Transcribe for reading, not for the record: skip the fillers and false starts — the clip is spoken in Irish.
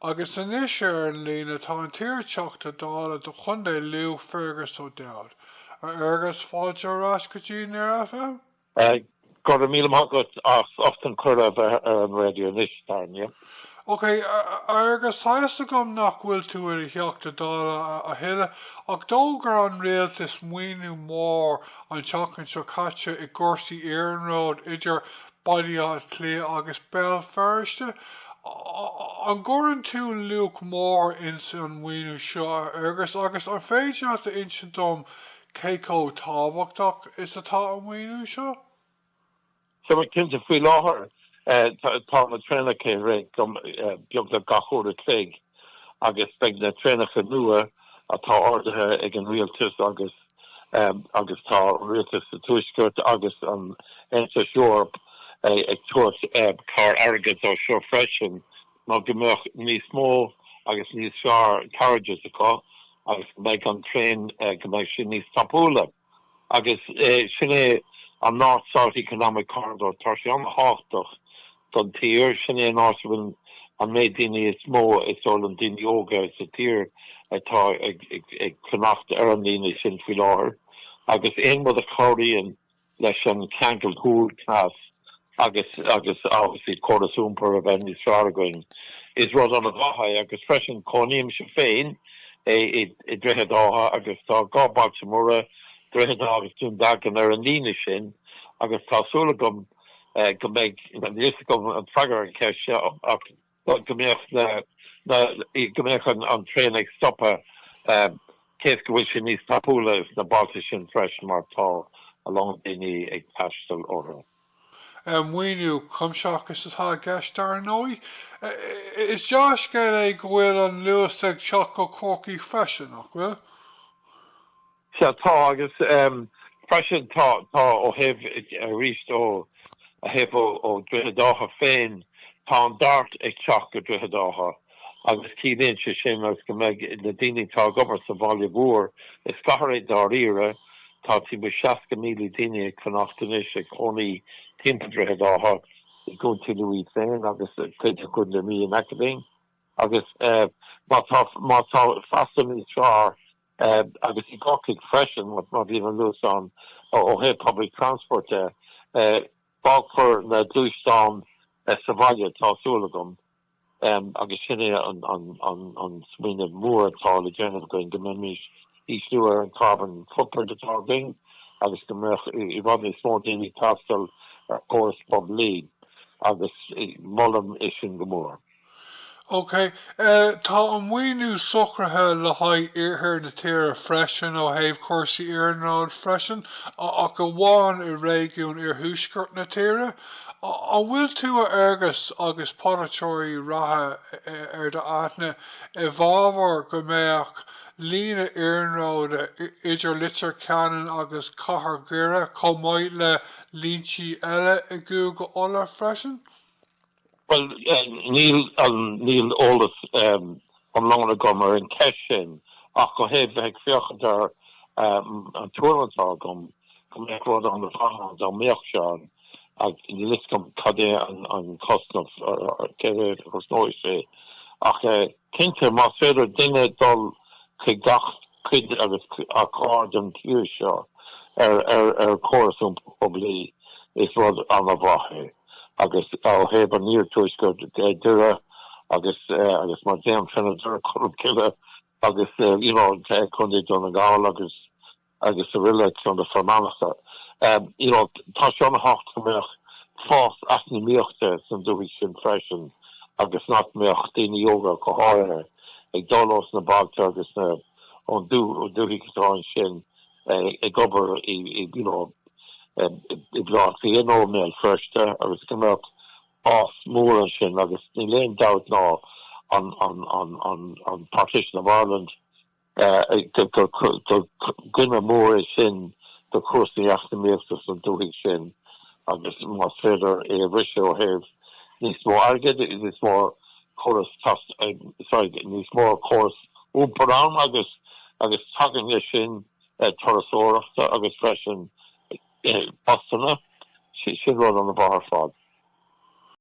Agus anois ar an líne tá an t-iar-Teachta Dála do Chontae Lú, Fergus O'Dowd. A Fhergus, fáilte ar ais go dtí Near FM. Go raibh míle maith agat as ucht an cuireadh a bheith ar an raidió anois, Darren. Yeah. Ok, a Fhergus, tá fhios agam nach bhfuil tú i do Theachta Dála a thuilleadh, ach d'fhógair an rialtas maoiniú mór an tseachtain seo caite i gcúrsaí iarnróid idir Baile Átha Cliath agus Béal Feirste. An gcuireann tú luach mór ins an maoiniú seo, a Fhergus, agus an féidir leat a insint dom cé chomh tábhachtach is atá an maoiniú seo? Sea, cinnte, faoi láthair tá na traenacha ag rith beagnach gach uair a chloig agus beidh na traenacha nua atá ordaithe ag an rialtas agus agus tá an rialtas sa Tuaisceart agus an Aontas Eorpach ag tabhairt cabhair airgid dó seo freisin ná go mbeadh níos mó agus níos fearr carriages acu agus go mbeidh an traein go mbeidh sé níos tapúla. Agus sin é an North South Economic Corridor, tá sé an-thábhachtach don tír. Sin é an áit a bhfuil an méid daoine is mó, is dóigh liom, daoine óga sa tír atá ag fanacht ar an líne sin faoi láthair. Agus aon rud a chabhraíonn leis an cheangal thuaidh theas agus agus obviously córas iompair a bheith níos fearr againn, is rud an-mhaith é. Agus freisin cónaímse féin i Droichead Átha agus tá dhá bailte móra, Droichead Átha agus Dún Dealgan ar an líne sin agus tá súil agam go mbeidh, níl fhios agam an freagra ar an cheist seo ach go mbeadh na, na, go mbeadh an traein ag stopadh cé is go bhfuil sé níos tapúla sna bailte sin freisin mar tá a lán daoine ag taisteal orthu. Maoiniú cuimsitheach is atá i gceist dar ndóigh. Is dea-scéal é go bhfuil an Luas ag teacht go Corcaigh freisin, nach bhfuil? Sea, tá, agus freisin tá, tá ó thaobh, arís ó thaobh ó Droichead Átha féin, tá an Dart ag teacht go Droichead Átha agus ciallaíonn sé sin agus go mbeidh na daoine atá ag obair sa bhaile mhór, is cathair é dáiríre, tá timpeall 60,000 daoine ag fanacht anois, ag cónaí timpeall Droichead Átha i gContae Lú féin agus cuid de Chontae na Mí in aice linn agus má tá, má tá freastal níos fearr agus i gCorcaigh freisin, má bhíonn an Luas ann ó thaobh public transport de. Fágfar na gluaisteáin sa bhaile, tá súil agam, agus sin é an smaoineamh mór atá le déanamh againn, go mbeimis ísliú ar an carbon footprint atá againn agus go mbeadh i bhfad níos mó daoine ag taisteal ar chóras poiblí agus molaim é sin go mór. Ok. Tá an maoiniú socraithe le haghaidh iarthar na tíre freisin ó thaobh cúrsaí iarnróid freisin, ach amháin i réigiún iarthuaisceart na tíre. An bhfuil tú, a Fhergus, agus polaiteoirí reatha ar d'aithne, i bhfabhar go mbeadh líne iarnróid idir Leitir Ceanainn agus Cathair Dhoire chomh maith le línte eile i gCúige Uladh freisin? Bhuel, níl níl eolas iomlán agam ar an cheist sin ach ó thaobh bheith ag féachaint ar an tuairim atá agam go mbeadh rud an-mhaith ann dá mbeadh sé ann ach níl fhios agam cad é an costas, cé mhéad a chosnóidh sé ach cinnte más féidir duine dul chuig gach cuid agus cearn den tír seo ar ar chóras iompair poiblí is rud an-mhaith é. agus ó thaobh an iarthuaiscirt Doire agus agus mar déan féin Doire Cholmcille agus you know Contae Dún na nGall agus agus araile Contae Fear Manach you know tá sé an-thábhachtach go mbeadh fás eacnamaíochta san dúthaigh sin freisin agus nach mbeadh daoine óga go háirithe ag dul ós na bailte agus na ón dúthaigh atá ansin ag obair i you know i mBaile Átha Cliath nó i mBéal Feirste agus go mbeadh fás mór ansin agus níl aon dabht ná an an Partition of Ireland gur goime mór é sin do chúrsaí eacnamaíochta san dúthaigh sin agus más féidir é a bhriseadh ó thaobh níos mó airgid, níos mó córas sorry níos mó córas iompair ann agus agus tagann leis sin turasóireachta agus freisin postanna, sin rud an-mhaith ar fad.